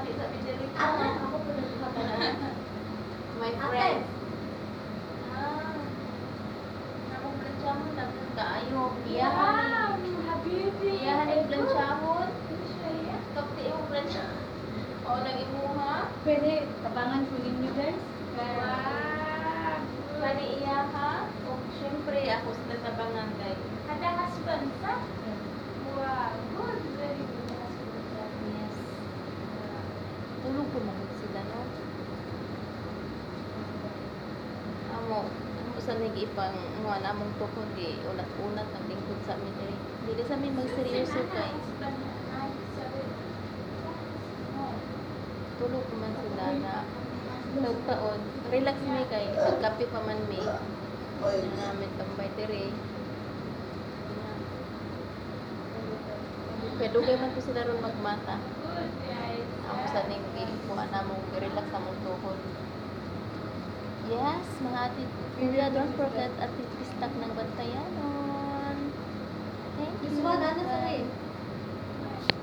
Ati sa diri. Ah, ako po nagkuha ka na. My Ate. friend. Ah. Akong planchahon daghan kaayo. Iyahan. Wow, habibi. Iyahan yung planchahon. Kapti imong planchahon. Oo nang imuha. Pwede, tabangan ko ninyo, guys. Wow. Kani iya ha. O syempre ako sa tabangan kay. Ada husband sa? Wow, good. Very good husband sa. Yes. Tulog ko man sila, no? Amo, amo sa nag-ipang mga namong tukod di unat-unat ang lingkod sa amin diri. Dili sa amin magseryoso kay tulog ko man sila na taon. Relax mi kay nagkape pa man mi. Na namin tambay diri. Kaya dugay man ko sila ron magmata. Good, guys. Amo sa ning kuan namong relax among tuhod. Yes, mga ate, kuya, don't forget Ate Bistak ng Bantayanon. Thank This you. one, ano sa Bye. rin?